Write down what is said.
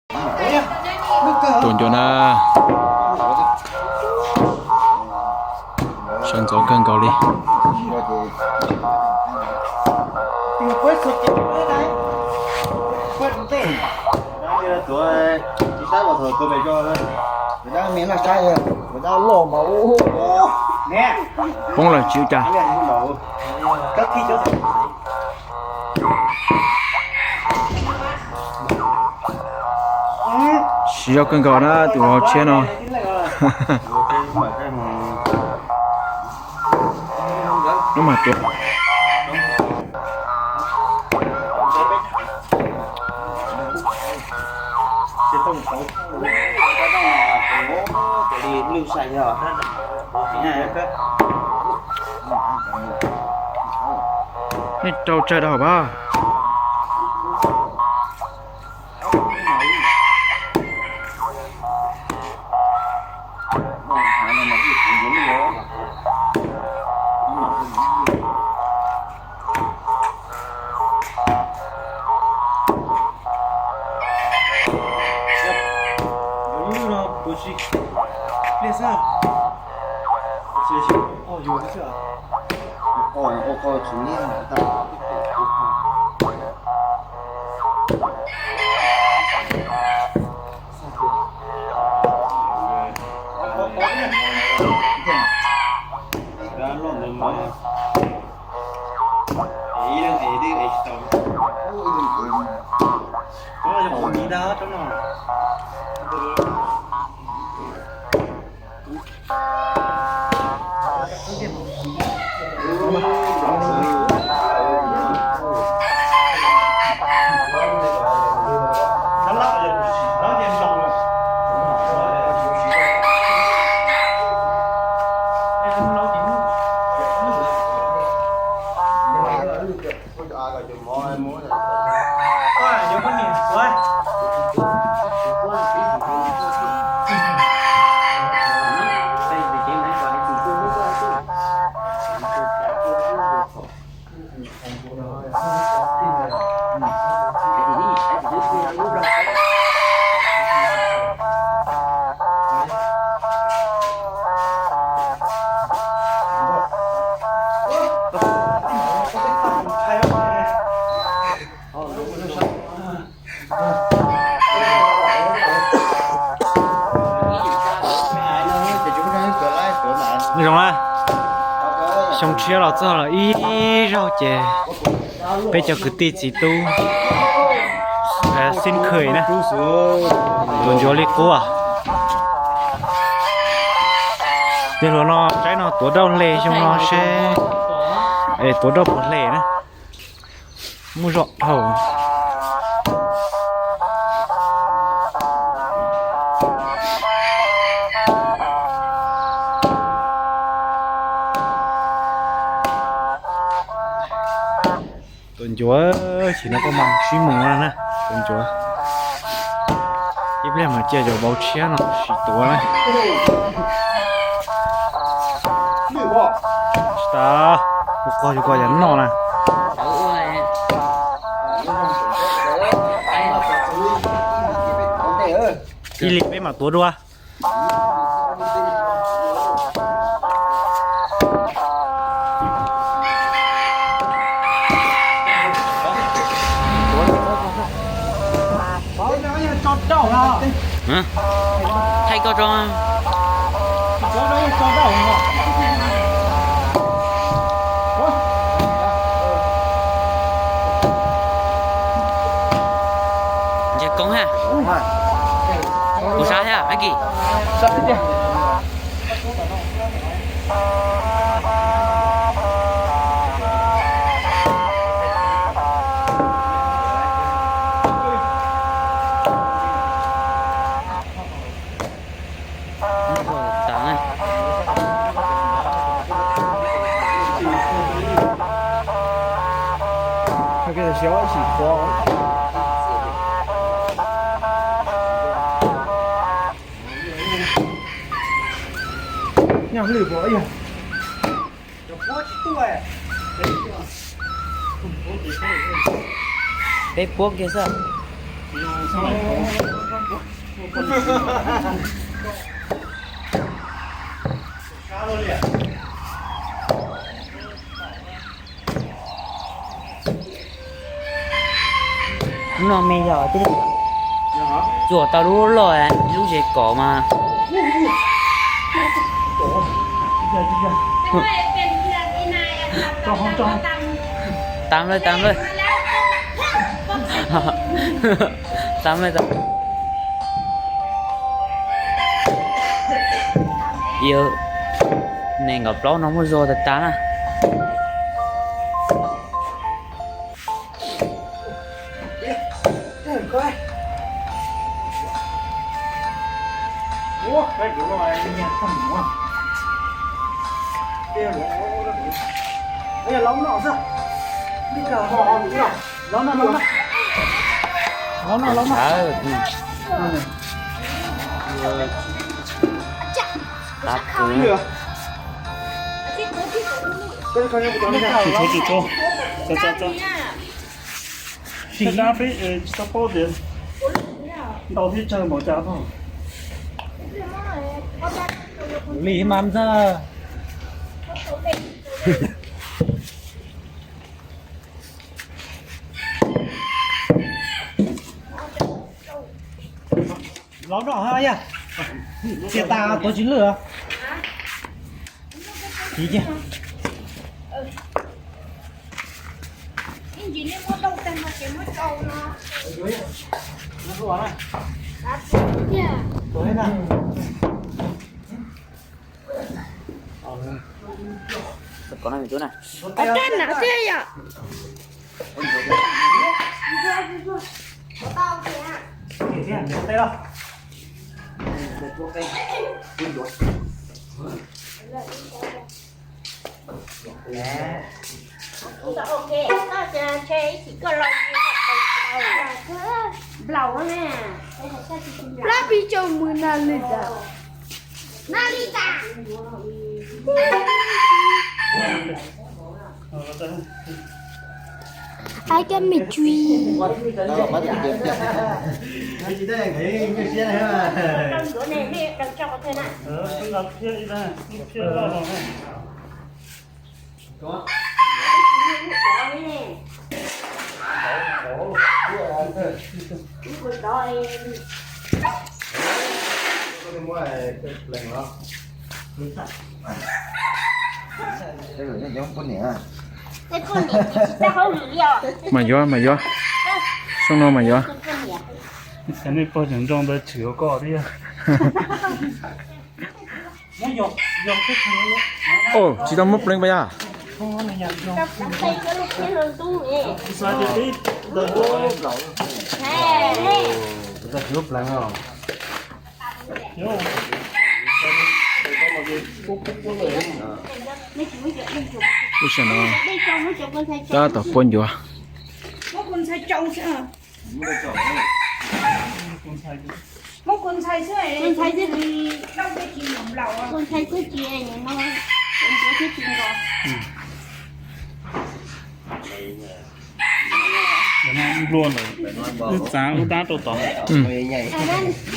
Tus ncuav na, sawv ntxov kawg nkaus li. Poob lawm tsis ua cas. Siv zog kawg nkaus na tus hauv tshiab no. Lub mas tuav. Nej rau tsawg rau hauv pab. Zoo na, xyoo tshiab los txog los ib zaug ces peb cov kwv tij txiv tub xib khwm na, tus ncuav li qub. Yog hluas no saib no tuav dauj hle xyoo no seb es tuav dauj puas hle na. Muaj zog dhau. Tus ncuav, sim no koj mas sib mus no na, tus ncuav. Ib pliag mas cia cov vauv tshiab no sim tuav na. Tsis tas, ua qog yuav kom yog noj na. Ib li peb mam tuav dua. Thaij koj tso. Nce koob ha. Kuv sab thiab Maiv Kis. Peb puab kiag xwb. Hnub no me yog tsuam tau lub loj, lub zes kom mas. Tam lawm, tam lawm. Tam lawm, tam. Yog nees nkaum plaub no muaj zog tas tas na. Tsis dab peb tsis tau paub tias ntau thiab tsawg npaum cas. Li mas ntxawg. Los noj ha yog txias tas tuav tsis lwj. Tiv cia. Rab na thiab yom. Lab pib coj mus na li tas. Na li tas. Ai cov me tsuis. Mas yuav, mas yuav. Xyoo no mas yuav. Nej pog tseem nroo ntawd tshwm koj thiab. Tsis tau muab pleev pas yog. Lub sij hawm no tab tom pua ncuav. Nplua lawm, wb txav wb dab rau tod.